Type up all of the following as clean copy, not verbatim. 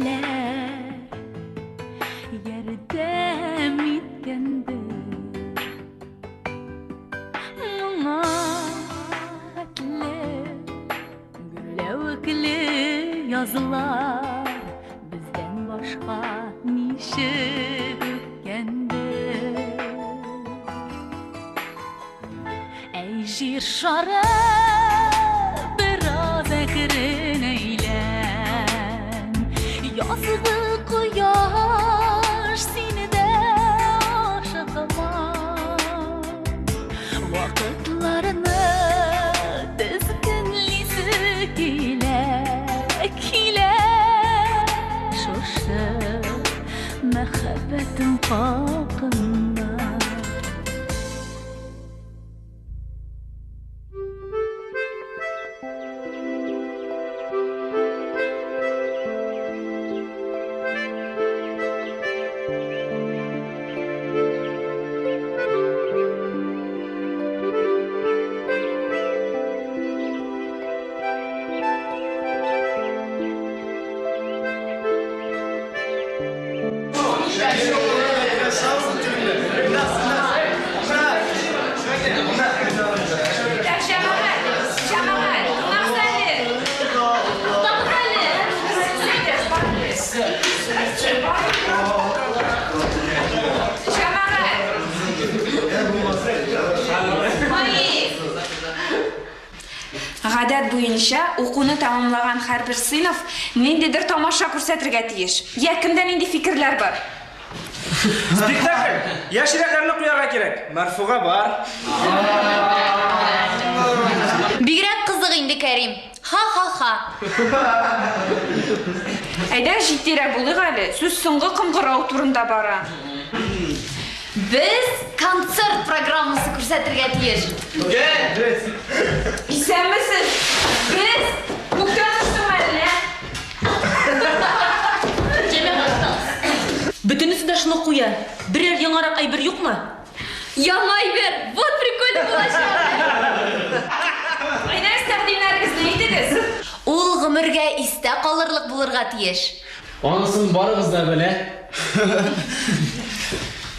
Кешеләр ярдәм иткәндер. Моңа хәтле гөрләвекле язлар бездән башка ничек үткәндер. Әй, җир шары, бераз әкрен әйлән. Язгы кояш сине дә ашыкма. Вакытларны тезгенлисе килә, килә. Шушы мәхәббәтем хакында. Так, җәмәгать, җәмәгать, тыңлагыз әле. Туктагыз әле. Әйдә, Җәмәгать. Ай! Гадәт буенча, укуны тәмамлаган һәрбер сыйныф ниндидер тамаша күрсәтергә тиеш. Йә, кемдә нинди фикерләр бар? Спектакль! Яшь йөрәкләрне куярга кирәк. Мәрфуга бар. Бигрәк кызык инде, Кәрим. Ха-ха-ха. Әйдә, җитдирәк булыйк әле. Сүз соңгы кыңгырау турында бара. Без концерт программасы күрсәтергә тиеш. Исәнмесез! Без күктән төштеңме әллә? Җәмәгать. Бөтенесе дә шуны куя. Берәр яңарак әйбер юкмы? Яңа әйбер! Вот прикольно булачак! Әйдәгез, тәкъдимнәрегезне әйтегез. Ул гомергә истә калырлык булырга тиеш. Анысын барыгыз да белә.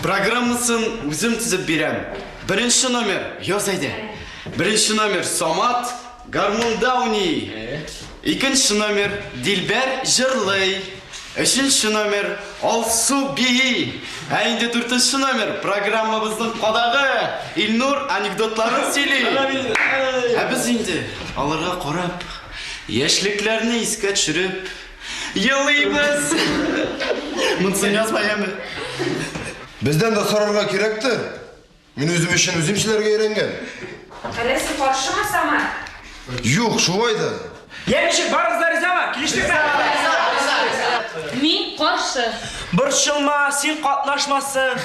Программасын үзем төзеп бирәм. Беренче номер, яз әйдә. Беренче номер Самат гармунда уйный. Икенче номер Дилбәр җырлый. Өченче номер Алсу бии. Ә инде дүртенче номер программабызның кадагы Илнур анекдотларын сөйли. Ә без инде аларга карап, яшьлекләрне искә төшереп елыйбыз. Монысын язма, яме. Бездән дә сорарга кирәктер. Мин үзем өчен үзем сөйләргә өйрәнгән. Әллә син каршымы, Самат? Юк, шулай да. Йә, ничек, барыгыз да ризамы? Килештекме? Мин каршы. Борчылма, син катнашмассың.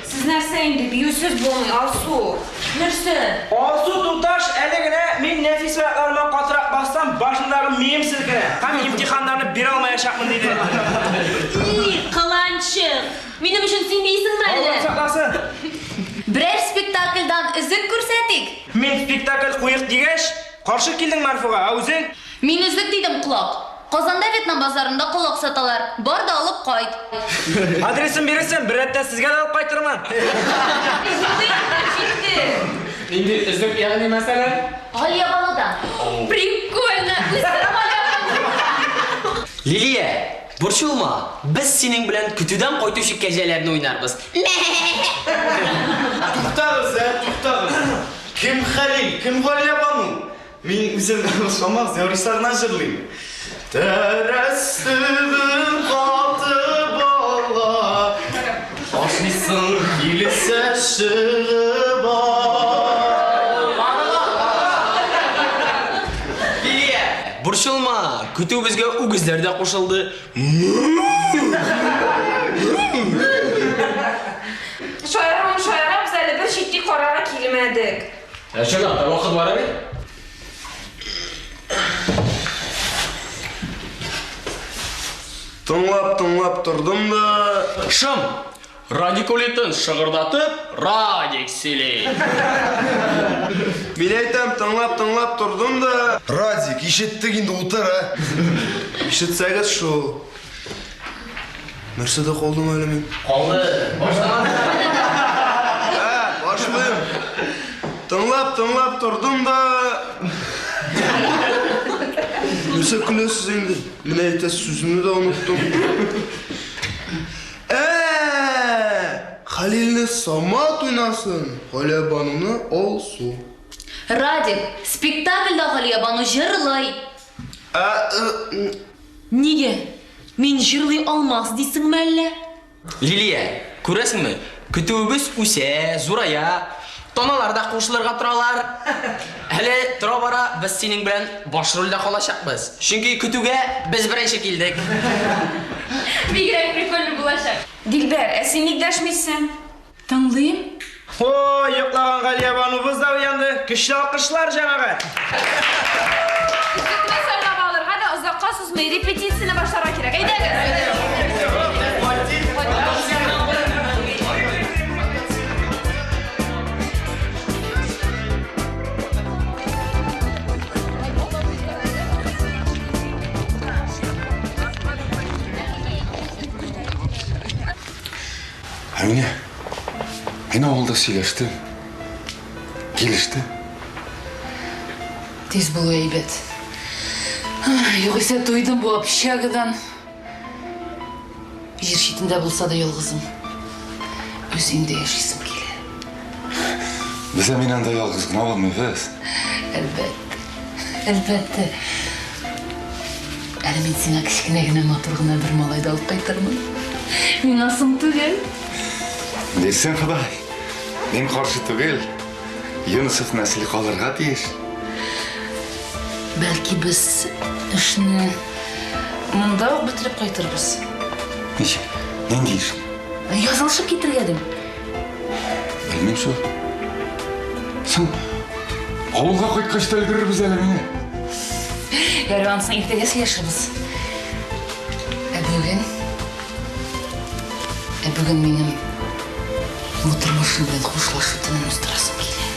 Сез нәрсә инде, биюсез булмый, Алсу. Нәрсә? Алсу туташ, әле генә мин нәфис аякларыма катырак бассам, башымдагы мием селкенә һәм имтиханнарны бирә алмаячакмын, диде. И, кыланчык! Минем өчен син биисеңме әллә? Аллаһ сакласын. Берәр спектакльдан өзек күрсәтик. Мин спектакль куйыйк дигәч, каршы килдең Мәрфуга, ә үзең? Мин өзек дидем, колак. Казанда Вьетнам базарында колак саталар. Бар да алып кайт. Адресын бирерсең, бер рәттән сезгә дә алып кайтырмын. Җитте инде, җитте. Нинди өзек, ягъни мәсәлән? Галиябанудан. Прикольно! Үзем Галиябану. Лилия, борчылма, без синең белән көтүдән кайтучы кәҗәләрне уйнарбыз. Туктагыз, ә, туктагыз. Кем Хәлил, кем Галиябану? Мин үзем ошамас, ярышларына җырлыйм. Тәрәз төбен катып ала, Ашыйсың килсә чыгып ал. Лилия, борчылма, көтүебезгә үгезләр дә кушылды. Шаяруын шаярабыз әле, бер җитди карарга килмәдек. Ә чынлап та вакыт бар әле. Тыңлап, тыңлап тордым да. Шым! Радикулитын шыгырдатып, Радик сөйли. Мин әйтәм, тыңлап, тыңлап тордым да. Радик, ишеттек инде, утыр, ә. Ишетсәгез шул. Нәрсәдә калдым әле мин? Калды. Башламады. Ә, башлыйм. Тыңлап, тыңлап тордым да. Нәрсә көләсез инде? Менә әйтәсе сүземне дә оныттым. Ә, Хәлилне Самат уйнасын, Галиябануны Алсу. Радик, спектакльдә Галиябану җырлый. Ә, э, Нигә? Мин җырлый алмас дисеңме әллә? Лилия, күрәсеңме, көтүебез үсә, зурая. Таналар да кушылырга торалар. Әле тора-бара без синең белән баш рольдә калачакбыз. Чөнки көтүгә без беренче килдек. Бигрәк прикольно булачак. Дилбәр, ә син ник дәшмисең? Тыңлыйм. Ой, йоклаган Галиябанубыз да уянды. Көчле алкышлар, җәмәгать! Өзекне сайлап алырга да озакка сузмый репетицияне башларга кирәк. Әйдәгез! Әминә, мин авылда сөйләштем. Килеште. Тиз булу әйбәт. Югыйсә туйдым бу общагадан. Җир читендә булса да ялгызым. Үз өемдә яшисем килә. Без Әминә анда ялгыз гына булмыйбыз. Әлбәттә. Әлбәттә. Әле мин сиңа кечкенә генә матур гына бер малай да алып кайтырмын. Миңа соң түгел. Бирсен Ходай. Мин каршы түгел. Юнысов нәселе калырга тиеш. Бәлки без эшне монда ук бетереп кайтырбыз. Ничек? Нинди эш? Язылышып китергә дим. Белмим шул. Соң, авылга кайткач та өлгерербез әле мине. Ярый, анысын иртәгә сөйләшербез. Ә бүген? Ә бүген минем бу тормышым белән хушлашу төнен уздырасым килә.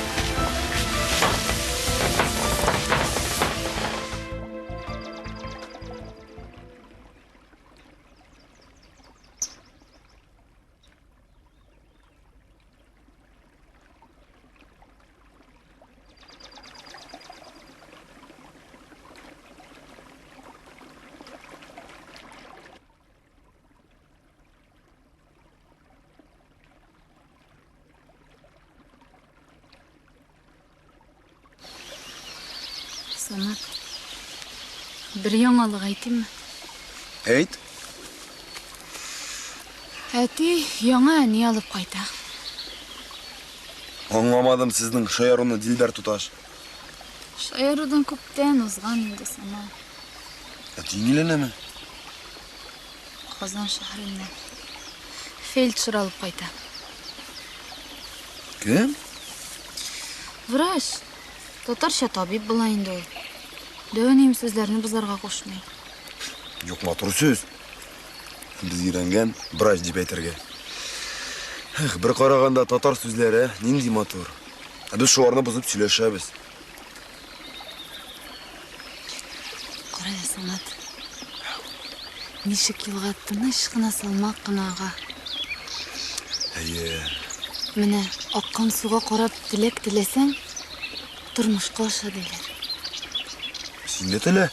Самат, бер яңалык әйтимме? Әйт. Әти яңа әни алып кайта. Аңламадым сезнең шаяруны, Дилбәр туташ. Шаярудан күптән узган инде, Самат. Әти өйләнәме? Казан шәһәреннән. Фельдшер алып кайта. Кем? Врач. Татарча табиб була инде ул. Дәү әнием сүзләрне бозарга кушмый. Юк, матур сүз. Без өйрәнгән врач дип әйтергә. Эх, бер караганда татар сүзләре нинди матур. Ә без шуларны бозып сөйләшәбез. Кара әле, Самат. Ничек елга тыныч кына, салмак кына ага. Әйе. Менә аккан суга карап теләк теләсәң, тормышка аша диләр. Син дә телә.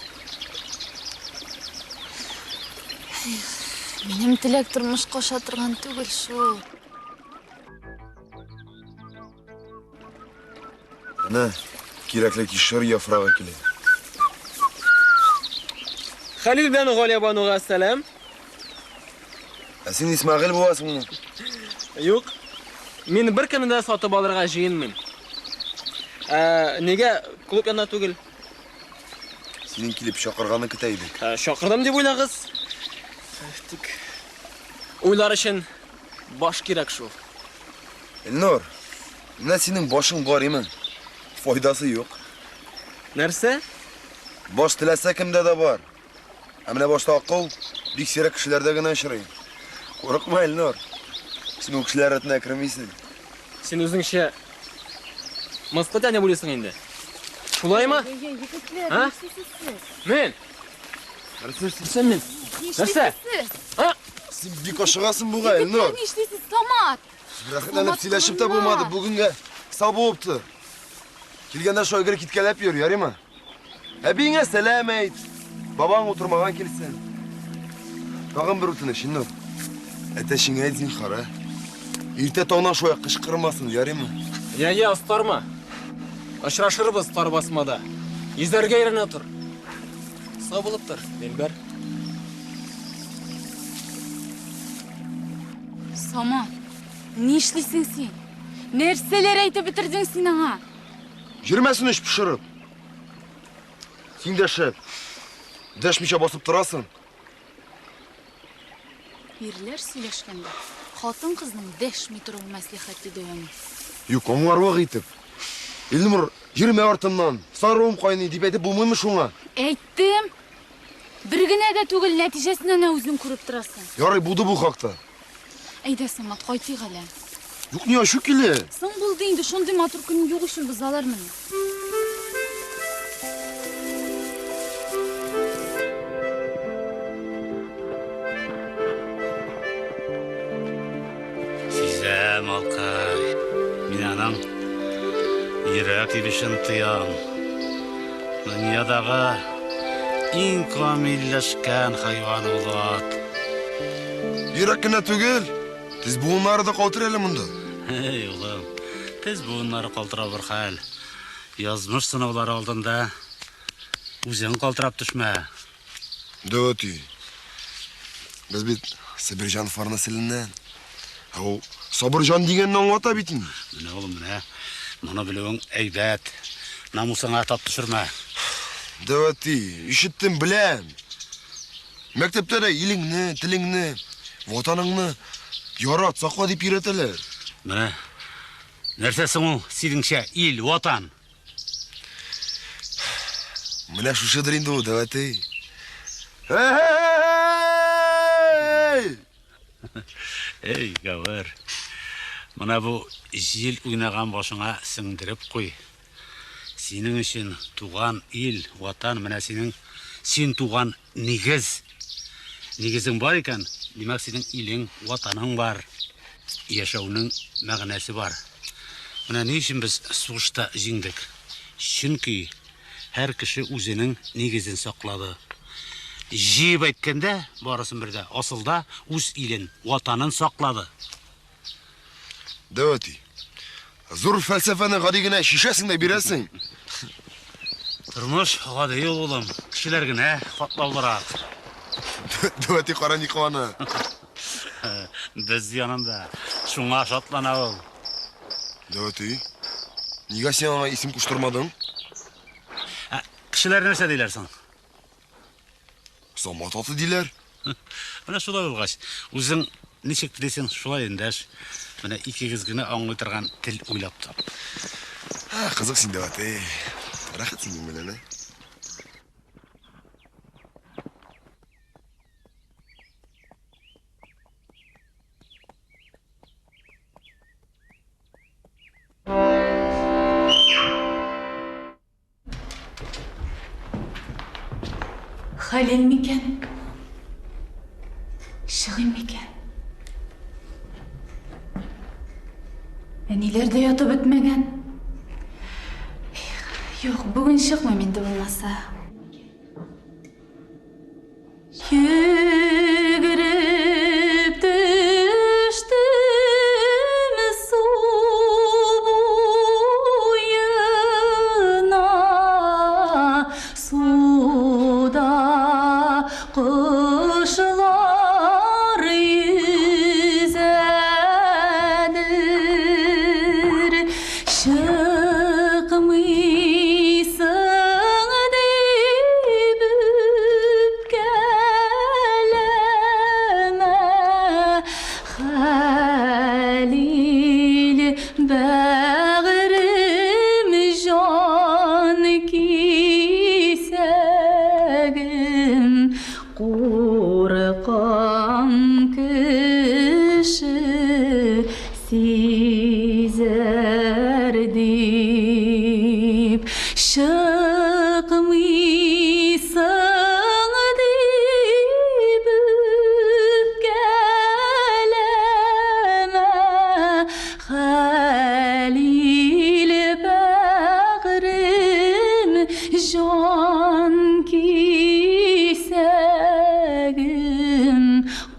Минем теләк тормышка аша торган түгел шул. Менә кирәкле кишер яфрагы килә. Хәлил белән Галиябануга сәлам. Ә син Исмәгыйль буласыңмы? Юк. Мин беркемне дә сатып алырга җыенмыйм. Ә, нигә клуб янында түгел? Синең килеп чакырганны көтә идек. Ә, чакырдым дип уйлагыз. Тик уйлар өчен баш кирәк шул. Илнур, менә синең башың бар име? Файдасы юк. Нәрсә? Баш теләсә кемдә дә бар. Ә менә башта акыл бик сирәк кешеләрдә генә очрый. Курыкма, Илнур. Син ул кешеләр рәтенә кермисең. Син үзеңчә мыскыл итә дип уйлыйсың инде. Шулаймы? Егетләр, А? нишлисез сез? Мин. Нәрсә мин? Нәрсә? А? Син бик ашыгасың бугай, Эльнур. Егетләр, нишлисез, Самат? Рәхәтләнеп сөйләшеп тә булмады. Бүгенгә сау булып тор. Килгәндә шулай гел киткәләп йөр, ярыймы? Әбиеңә сәлам әйт. Бабаң утырмаган килсен. Тагын бер үтенеч, Илнур. Әтәчеңә әйт, зинһар, ә? Иртә таңнан шулай кычкырмасын, ярыймы? Я, я, остарма. Очрашырбыз тар басмада. Йөзәргә өйрәнә тор. Сау булып тор, Дилбәр. Самат, нишлисең син? Нәрсәләр әйтеп бетердең син аңа? Йөрмәсен эч пошырып. Син дә шәп. Дәшмичә басып торасың. Ирләр сөйләшкәндә хатын-кызның дәшми торуы мәслихәт, диде әни. Юк, аңларлык итеп. Илнур, йөрмә артымнан, саруым кайный, дип әйтеп булмыймы шуңа? Әйттем. Бер генә дә түгел, нәтиҗәсен әнә үзең күреп торасың. Ярый, булды бу хакта. Әйдә, Самат, кайтыйк әле. Юк, ни ачу килә? Соң булды инде, шундый матур көн юк өчен бозалармыни? Сизәм, алкай. Мин аның йөрәк тибешен тоям. Дөньядагы иң камилләшкән хайван ул ат. Йөрәк кенә түгел, тез буыннары да калтырый әле монда. Эй, улым, тез буыннары калтырау бер хәл. Язмыш сынаулары алдында үзең калтырап төшмә. Дәү әти, без бит Сабирҗановлар нәселеннән. Ә ул Сабырҗан дигәнне аңлата бит инде. Менә, улым, менә. Моны белүең әйбәт. Намусыңа тап төшермә. Дәү әти, ишеттем, беләм. Мәктәптә дә илеңне, телеңне, ватаныңны ярат, сакла дип өйрәтәләр. Менә нәрсә соң ул синеңчә ил, ватан? Менә шушыдыр инде ул, дәү әти. Әй! Эй, Гавер. Менә бу җил уйнаган башыңа сеңдереп куй. Синең өчен туган ил, ватан, менә синең син туган нигез. Нигезең бар икән, димәк, синең илең, ватаның бар. Яшәүнең мәгънәсе бар. Менә ни өчен без сугышта җиңдек? Чөнки һәр кеше үзенең нигезен саклады. Җыеп әйткәндә, барысын бер дә, асылда үз илен, ватанын саклады. Дәү әти, зур фәлсәфәне гади генә чишәсең дә бирәсең. Тормыш гади ул, улым. Кешеләр генә катлаулырак. Дәү әти, кара ни кылана. Без янында. Шуңа шатлана ул. Дәү әти, нигә син аңа исем куштырмадың? Ә кешеләр нәрсә диләр соң? Самат аты диләр. Менә шулай булгач, үзең ничек телисең, шулай эндәш. Менә икегез генә аңлый торган тел уйлап тап. Кызык син, дәү әти. Рәхәт синең белән, ә? Хәлил микән? Чыгыйм микән? Әниләр дә ятып бетмәгән. Юк, бүген чыкмыйм инде булмаса. Йөгереп төштем су буена, суда кошлар йөзәдер. Чыкмыйсың дип.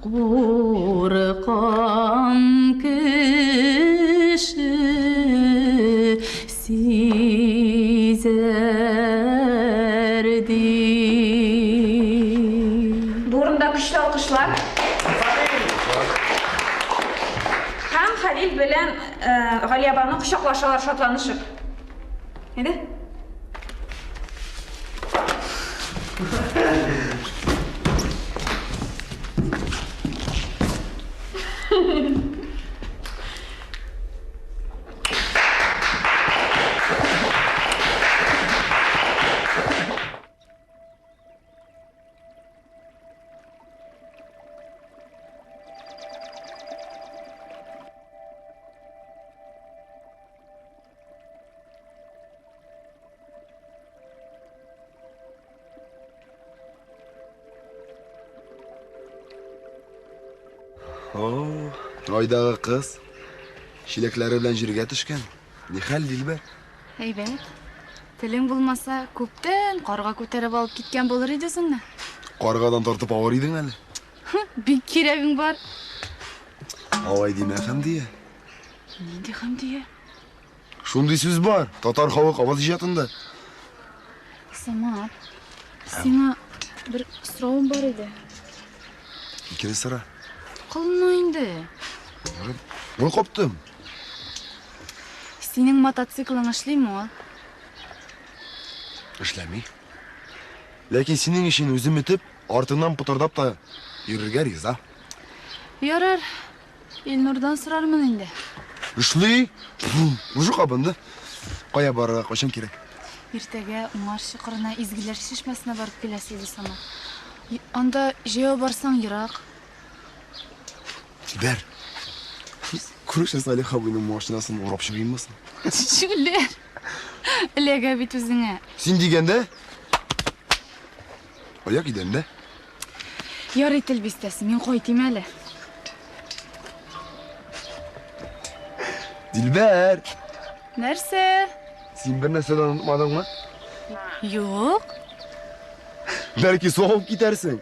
Куркам кеше сизәр дип. Бу урында көчле алкышлар. Һәм Хәлил белән Галиябану кочаклашалар шатланышып. Әйдә. О, айдагы кыз чиләкләре белән җиргә төшкән. Нихәл, Дилбәр? Әйбәт. Телең булмаса, күптән карга күтәреп алып киткән булыр иде үзеңне. Каргадан тартып авыр идең әле. Бик кирәгең бар. Алай димә, Хәмдия. Нинди Хәмдия? Шундый сүз бар, татар халык аваз иҗатында. Самат, сиңа бер соравым бар иде. Икене сора. Кылына инде. Мин каптым. Синең мотоциклың эшлиме ул? Эшләми. Ләкин синең өчен үзем итеп, артыңнан потырдап та йөрергә риза. Ярар, Илнурдан сорармын инде. Эшли. Уже кабынды. Кая барырга, кайчан кирәк? Иртәгә Уңар чокырына Изгеләр чишмәсенә барып киләсе иде, Самат. Анда җәяү барсаң ерак. Дилбәр. Күрше Салих абыйның машинасын урап чыгыйммы соң? Җүләр. Эләгә бит үзеңә. Син дигәндә аяк идәндә. Ярый тел бистәсе, мин кайтыйм әле. Дилбәр! Нәрсә? Син бер нәрсә дә онытмадыңмы? Юк. Бәлки сугып китәрсең.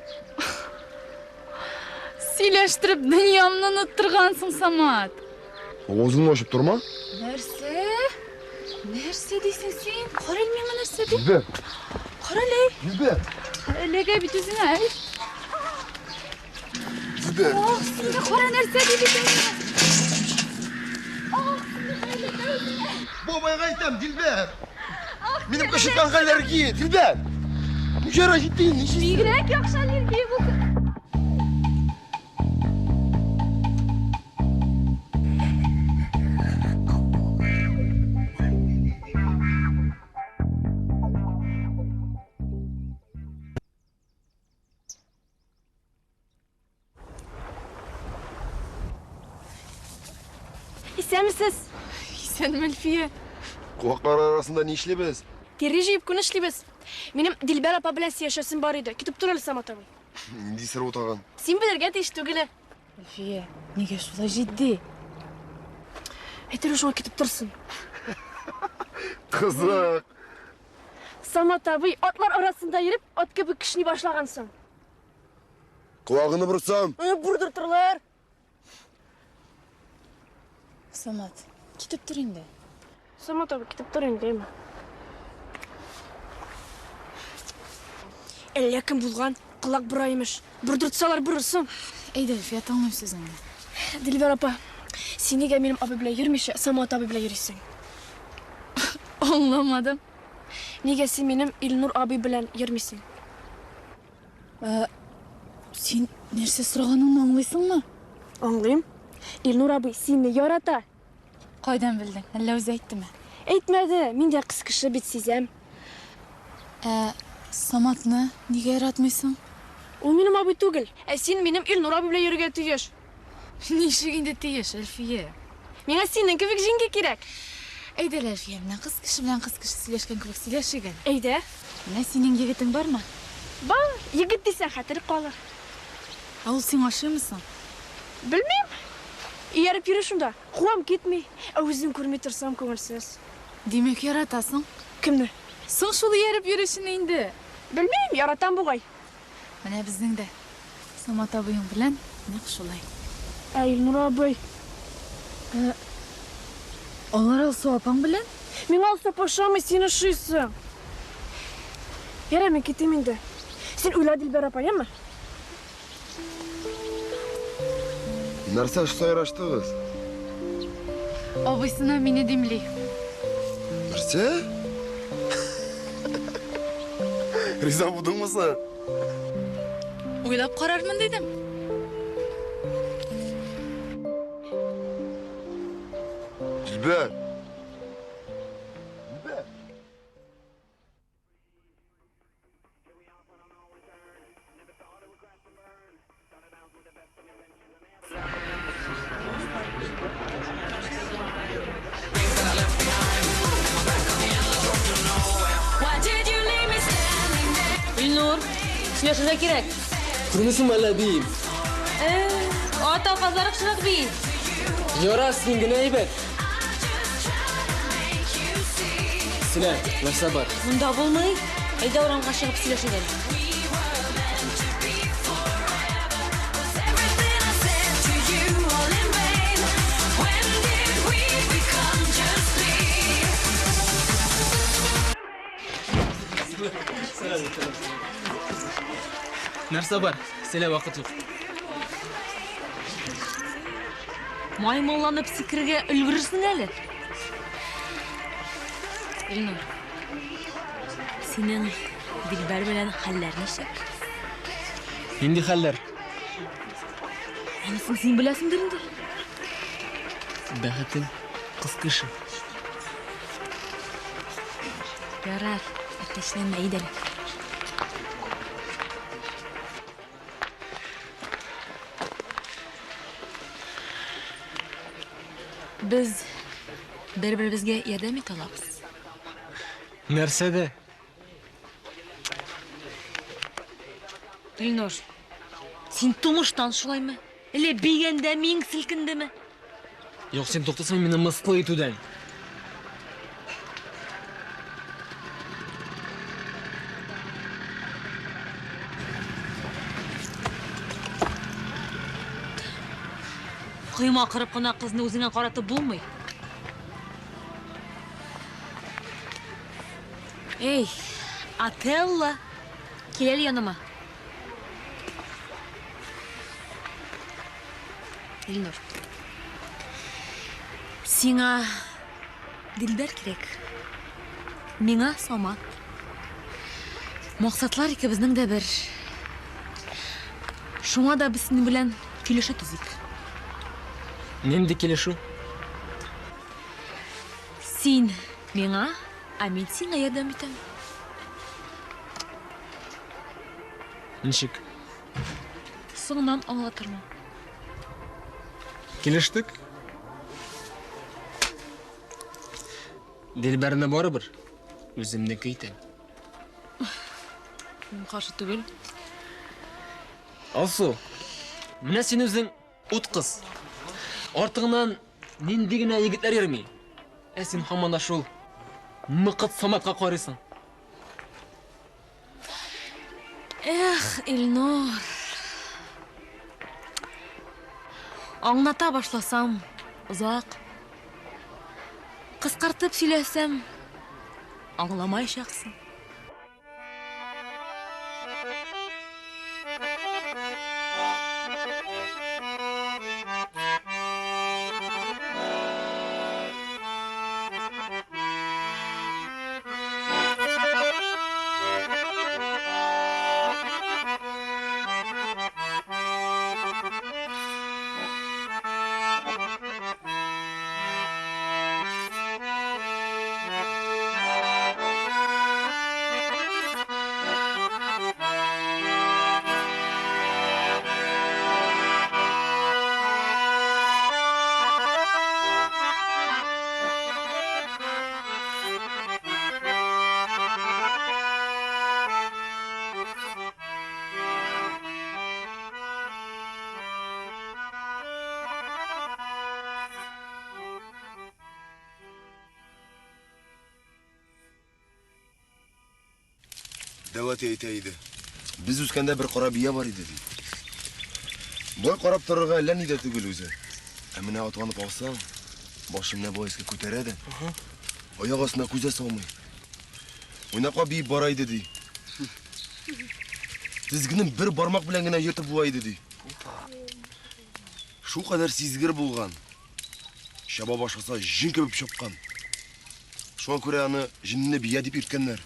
Сөйләштереп дөньямны оныттыргансың, Самат. Авызыңны ачып торма. Нәрсә? Нәрсә дисең син? Карале миңа нәрсә ди? Дилбәр. Карале. Дилбәр. Эләгә бит үзеңә, әй. Дилбәр. Ох, син дә кара нәрсә ди бит миңа. Ох, син дә эләгә үзеңә. Бабайга әйтәм, Дилбәр. Минем кычытканга аллергия, Дилбәр. Ничә җитте инде, ничә? Бигрәк яхшы аллергия булды. Исәнмесез. Исәнме, Әлфия. Куаклар арасында ни эшлибез? Тире җыеп күн эшлибез. Минем Дилбәр апа белән сөйләшәсем бар иде. Китеп тор әле, Самат абый. Нинди сер бу тагын? Син белергә тиеш түгел. Әлфия, нигә шулай җитди? Әйтер шуңа китеп торсын. Кызык. Самат абый, атлар арасында йөреп, ат кебек кешни башлагансың. Колагыңны борсам. Бурдыртырлар. Самат, китеп тор инде. Самат абый, китеп тор инде, әйме. Әллә кем булган, колак бора имеш. Бурдыртсалар борырсың. Әйдә, Әлфия, тыңлыйм сүзеңне. Дилбәр апа, син нигә минем абый белән йөрмичә, Самат абый белән йөрисең? Аңламадым. Нигә син минем Илнур абый белән йөрмисең? Син нәрсә сораганыңны аңлыйсыңмы? Аңлыйм. Илнур абый сине ярата. Кайдан белдең? Әллә үзе әйттеме? Әйтмәде. Мин дә кыз кеше бит сизәм. Ә Саматны нигә яратмыйсың? Ул минем абый түгел. Ә син минем Илнур абый белән йөрергә тиеш. Ничек инде тиеш, Әлфия? Миңа синең кебек җиңги кирәк. Әйдә әле, Әлфия, менә кыз кеше белән кыз кеше сөйләшкән кебек сөйләшик әле. Әйдә. Менә синең егетең бармы? Бар, егет дисәң хәтер калыр. Ә ул сиңа ошыймы соң? Белмим. Ияреп йөри шунда. Куам китми. Ә үзен күрми торсам күңелсез. Димәк, яратасың. Кемне? Соң шул ияреп йөрүчене инде. Белмим, яратам бугай. Менә безнең дә Самат абыең белән нәкъ шулай. Ә Илнур абый? Ә, алар Алсу апаң белән? Миңа Алсу апа ошамый, син ошыйсың. Ярар, мин китим инде. Син уйла, Дилбәр апа, яме? Нәрсә сайраштыгыз? Абыйсына мине димли. Нәрсә? Риза булдыңмы соң? Уйлап карармын дидем. Дилбәр! Илнур, сөйләшергә кирәк. Күрмисеңме әллә биим? Ата казлар яхшырак бии. Ярар, син генә әйбәт. Сөйлә, нәрсә бар? Монда булмый. Әйдә урамга чыгып сөйләшик әле. Нәрсә бар? Сөйлә, вакыт юк. Маймылланып сикерергә өлгерерсең әле. Илнур, синең Дилбәр белән хәлләр ничек? Нинди хәлләр? Анысын син беләсеңдер инде. Бәхетем кыз кеше. Ярар, әтәчләнмә, әйдә әле. Без бер-беребезгә ярдәм итә алабыз. Нәрсәдә? Илнур, син тумыштан шулаймы? Әллә бигәндә миң селкендеме? Юк, син туктасаң мине мыскыл итүдән. Койма кырып кына кызны үзеңә каратып булмый. Эй, Отелло, кил әле яныма. Илнур. Сиңа Дилбәр кирәк. Миңа Самат. Максатлар икебезнең дә бер. Шуңа да без синең белән килешү төзик. Нинди килешү? Син миңа, ә мин сиңа ярдәм итәм. Ничек? Соңыннан аңлатырмын. Килештек? Дилбәрне барыбер үземнеке итәм. Мин каршы түгел. Алсу, менә син үзең ут кыз. Артыңнан нинди генә егетләр йөрми. Ә син һаман да шул мыкыт Саматка карыйсың. Эх, Илнур. Аңлата башласам, озак. Кыскартып сөйләсәм, аңламаячаксың. Дәү әти әйтә иде. Без үскәндә бер кара бия бар иде, ди. Болай карап торырга әллә ни дә түгел үзе. Ә менә атланып алсаң, башын менә болай өскә күтәрә дә, аяк астына күз дә салмый. Уйнаклап биеп бара иде, ди. Тезгенен бер бармак белән генә йөртеп була иде, ди. Шулкадәр сизгер булган. Чаба башласа, җен кебек чапкан. Шуңа күрә аны җенле бия дип йөрткәннәр.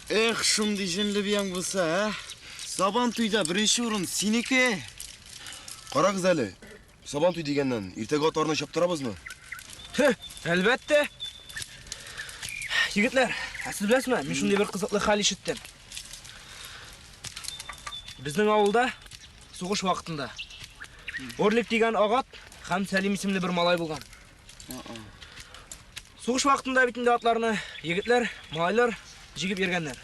Эх, шундый җенле бияң булса, ә? Сабан туйда беренче урын синеке. Карагыз әле, Сабан туй дигәннән, иртәгә атларны чаптырабызмы? Һе, әлбәттә. Егетләр, ә сез беләсезме, мин шундый бер кызыклы хәл ишеттем. Безнең авылда сугыш вакытында Орлик дигән агат һәм Сәлим исемле бер малай булган. Сугыш вакытында бит инде атларны егетләр, малайлар җигеп йөргәннәр.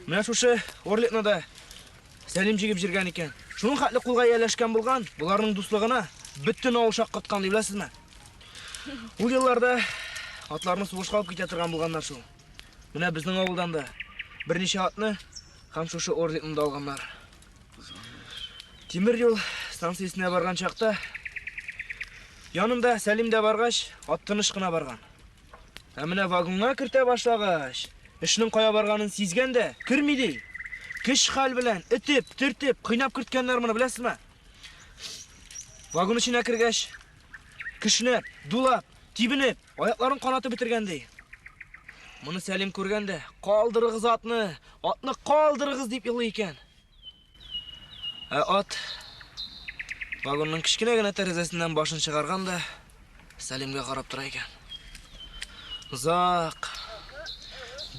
Менә шушы Орликны да Сәлим җигеп җиргән икән. Шуның хәтле кулга ияләшкән булган, боларның дуслыгына бөтен авыл шаккаткан, ди, беләсезме? Ул елларда атларны сугышка алып китә торган булганнар шул. Менә безнең авылдан да берничә атны һәм шушы Орликны да алганнар. Тимер юл станциясенә барган чакта янында Сәлим дә баргач, ат тыныч кына барган. Ә менә вагонга кертә башлагач, эшнең кая барганын сизгән дә, керми ди. Көч-хәл белән, этеп, төртеп, кыйнап керткәннәр моны, беләсезме? Вагон эченә кергәч, кешнәп, дулап, тибенеп, аякларын канатып бетергән ди. Моны Сәлим күргән дә, калдырыгыз атны, атны калдырыгыз дип елый икән. Ә ат вагонның кечкенә генә тәрәзәсеннән башын чыгарган да Сәлимгә карап тора икән. Озак,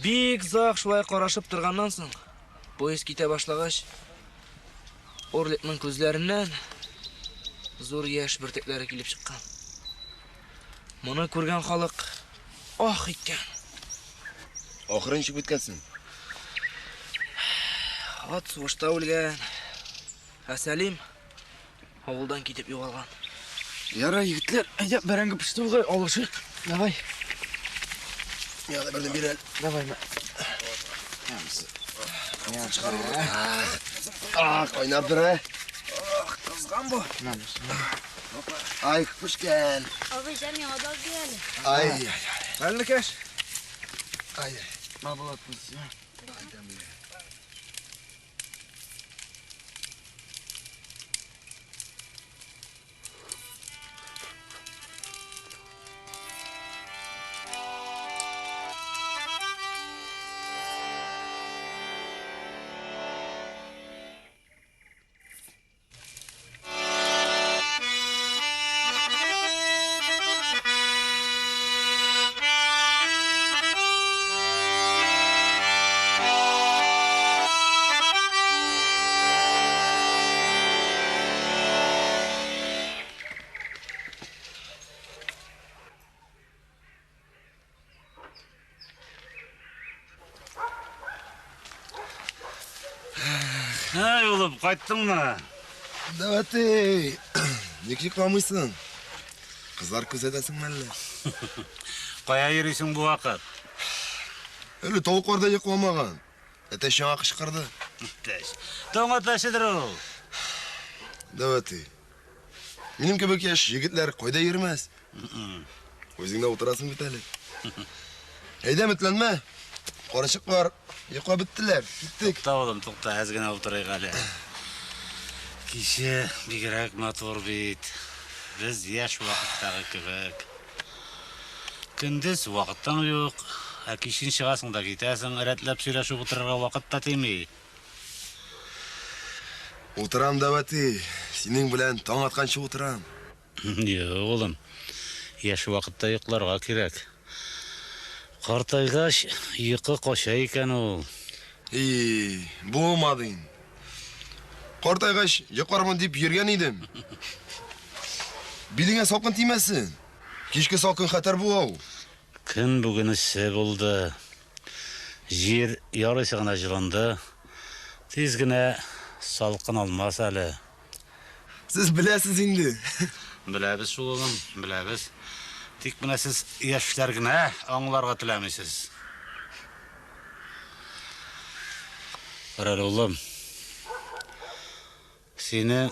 бик озак шулай карашып торганнан соң, поезд китә башлагач, Орликның күзләреннән зур яшь бөртекләре килеп чыккан. Моны күргән халык ах иткән. Ахыры ничек беткән соң? Ат сугышта үлгән. Ә Сәлим авылдан китеп югалган. Ярар, егетләр, әйдә бәрәңге пеште бугай, алышыйк. Давай. Миңа да берне бир әле. Давай, мә. Ах, кайнап тора. Ах, кызган бу. Ай, пешкән. Абый, җә миңа да бир әле. Ай, ай, ай. Әлнекәш. Ай, ай. Ма, Булат, сиңа. Әй, улым, кайттыңмы? Дәвәти, ник йокламыйсың? Кызлар күзәтәсеңме әллә? Кая йөрисең бу вакыт? Әле тавыклар да йокламаган. Әтәч яңа кычкырды. Әтәч. Таң әтәчедер ул. Дәвәти, минем кебек яшь егетләр кайда йөрмәс? Үзең дә утырасың бит әле. Әйдә, өметләнмә. Карачыклар йоклап беттеләр. Киттек. Тукта, улым, тукта, әз генә утырыйк әле. Кичә бигрәк матур бит. Без яшь вакыттагы кебек. Көндез вакытың юк, ә кичен чыгасың да китәсең, рәтләп сөйләшеп утырырга вакыт та тими. Утырам, Дәвәти. Синең белән таң атканчы утырам. Юк, улым. Яшь вакытта йокларга кирәк. Картайгач, йокы кача икән ул. И, булмады инде. Картайгач, йоклармын дип йөргән идем. Билеңә салкын тимәсен. Кичке салкын хәтәр була ул. Көн бүген эссе булды. Җир ярыйсы гына җылынды. Тиз генә салкын алмас әле. Сез беләсез инде. Беләбез шул, улым, беләбез. Тик менә сез яшьләр генә аңларга теләмисез. Карале, улым. Сине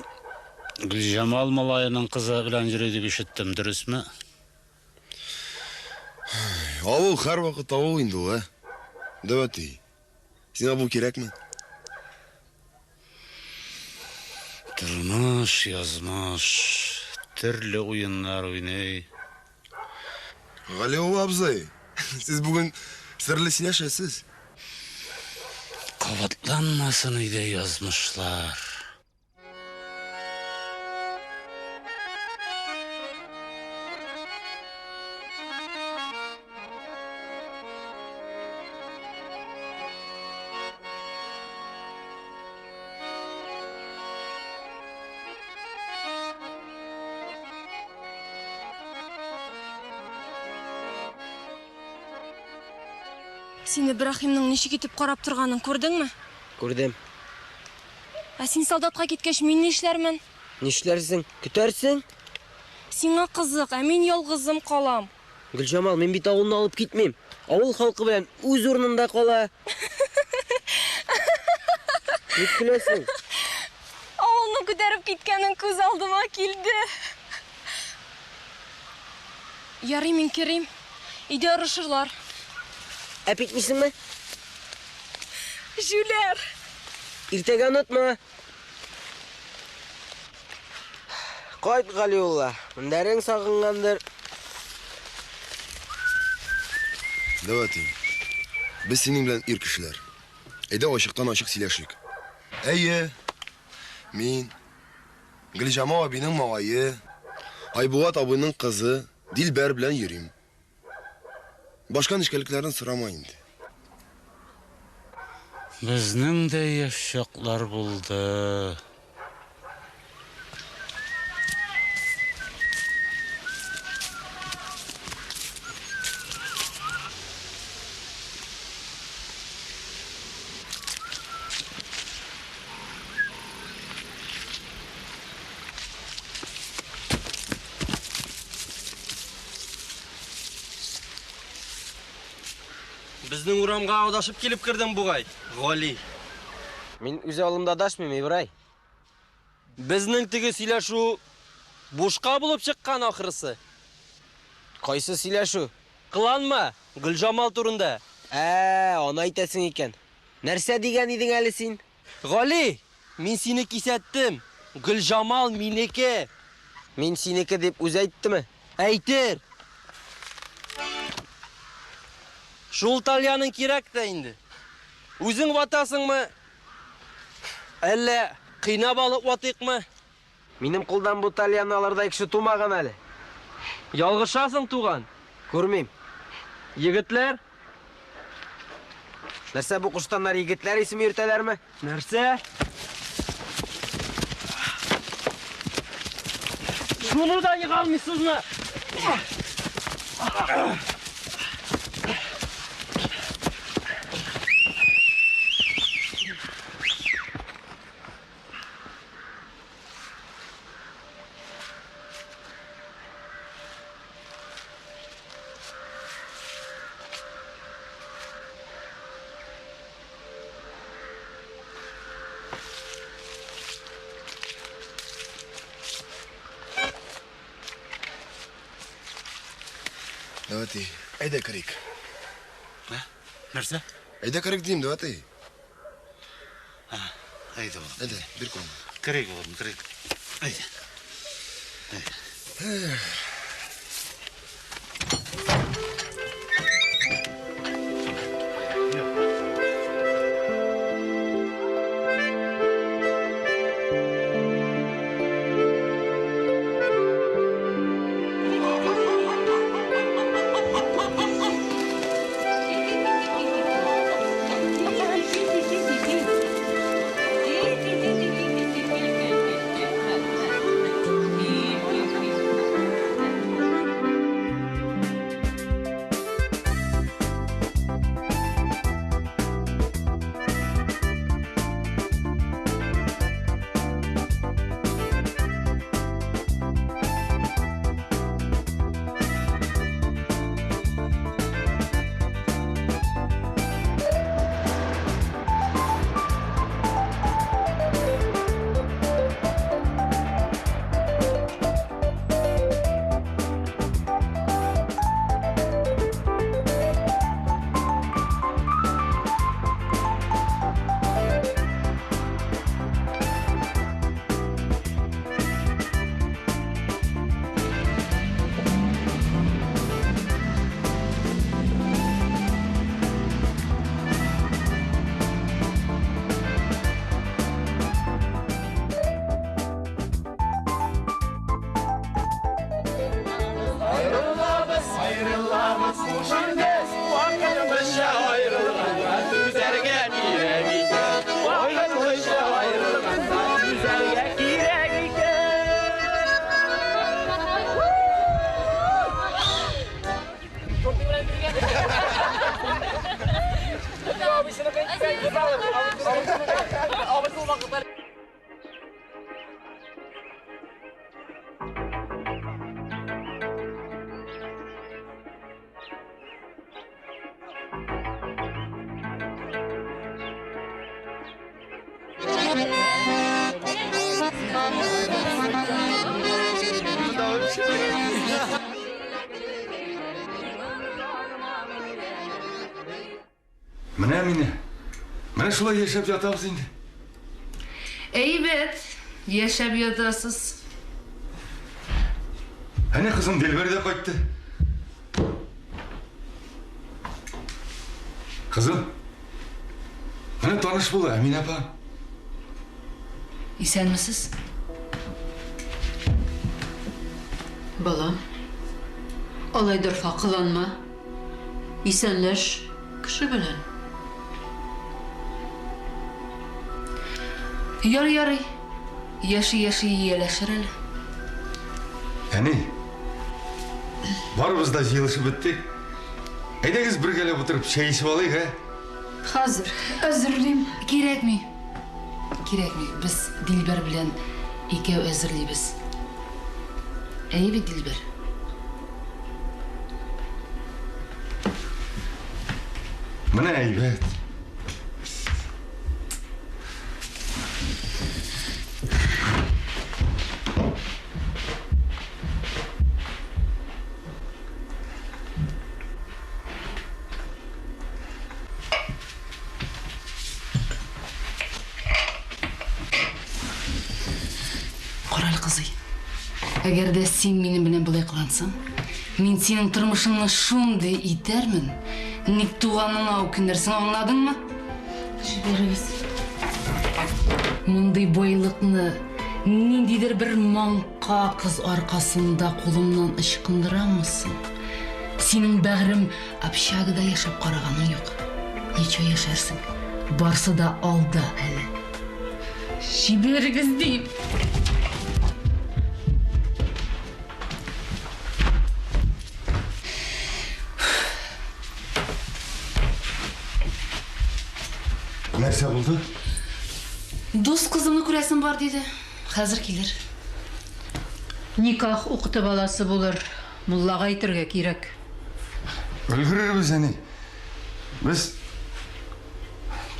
Гөлҗамал малаеның кызы белән йөри дип ишеттем, дөресме? Авыл һәрвакыт авыл инде ул, ә? Дәү әти, сиңа бу кирәкме? Тормыш, язмыш, төрле уеннар уйный. Галиулла абзый, сез бүген серле сөйләшәсез. Кабатланмасын иде язмышлар. Син Ибраһимның ничек итеп карап торганын күрдеңме? Күрдем. Ә син солдатка киткәч, мин нишләрмен? Нишләрсең? Көтәрсең? Сиңа кызык, ә мин ялгызым калам. Гөлҗамал, мин бит авылны алып китмим. Авыл халкы белән үз урынында кала. Ник көләсең? Авылны күтәреп киткәнең күз алдыма килде. Ярый, мин керим. Өйдә орышырлар. Әп итмисеңме? Җүләр! Иртәгә онытма. Кайт, Галиулла. Мендәрең сагынгандыр. Дәү әти, без синең белән ир кешеләр. Әйдә ачыктан-ачык сөйләшик. Әйе, мин, Гөлҗамал әбинең малае, Айбулат абыйның кызы Дилбәр белән йөрим. Башка нечкәлекләрен сорама инде. Безнең дә яшь чаклар булды. Безнең урамга адашып килеп кердең бугай, Гали. Мин үз авылымда адашмыйм, Ибрай. Безнең теге сөйләшү бушка булып чыккан ахрысы. Кайсы сөйләшү? Кыланма, Гөлҗамал турында. Ә, аны әйтәсең икән. Нәрсә дигән идең әле син? Гали, мин сине кисәттем. Гөлҗамал минеке. Мин синеке дип үзе әйттеме? Әйтер. Шул тальяның кирәк тә инде. Үзең ватасыңмы? Әллә кыйнап алып ватыйкмы? Минем кулдан бу тальянны алырдай кеше тумаган әле. Ялгышасың, туган. Күрмим. Егетләр? Нәрсә бу куштаннар егетләр исеме йөртәләрме? Нәрсә? Шуны да ега алмыйсызмы? Дәү әти, әйдә керик. Нәрсә? Әйдә керик дим, дәү әти. Әйдә, улым. Әйдә, бир кулыңны. Керик, улым, керик. Әйдә. Әйдә. Менә мине. Менә шулай яшәп ятабыз инде. Әйбәт, яшәп ятасыз. Әнә кызым Дилбәр дә кайтты. Кызым, менә таныш бул, Әминә апа. Исәнмесез? Балам, алай дорфа кыланма. Исәнләш кеше белән. Ярый, ярый. Яши-яши ияләшер әле. Әни, барыбыз да җыелышып беттек. Әйдәгез бергәләп утырып чәй эчеп алыйк, ә? Хәзер әзерлим. Кирәкми. Кирәкми. Без Дилбәр белән икәү әзерлибез. Әйе бит, Дилбәр? Менә әйбәт. Карале, кызый. Әгәр дә син минем белән болай кылансаң, мин синең тормышыңны шундый итәрмен, ник туганыңа үкенерсең, аңладыңмы? Җибәрегез. Мондый байлыкны ниндидер бер маңка кыз аркасында кулымнан ычкындыраммы соң? Синең бәгърем общагада яшәп караганың юк. Ничә яшәрсең? Барсы да алда әле. Җибәрегез дим. Нәрсә булды? Дус кызымны күрәсем бар диде. Хәзер килер. Никах укытып аласы булыр. Муллага әйтергә кирәк. Өлгерербез, әни. Без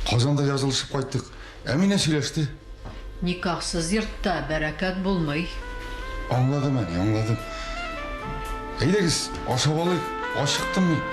Казанда язылышып кайттык. Әминә сөйләште. Никахсыз йортта бәрәкәт булмый. Аңладым, әни, аңладым. Әйдәгез, ашап алыйк. Ачыктым мин.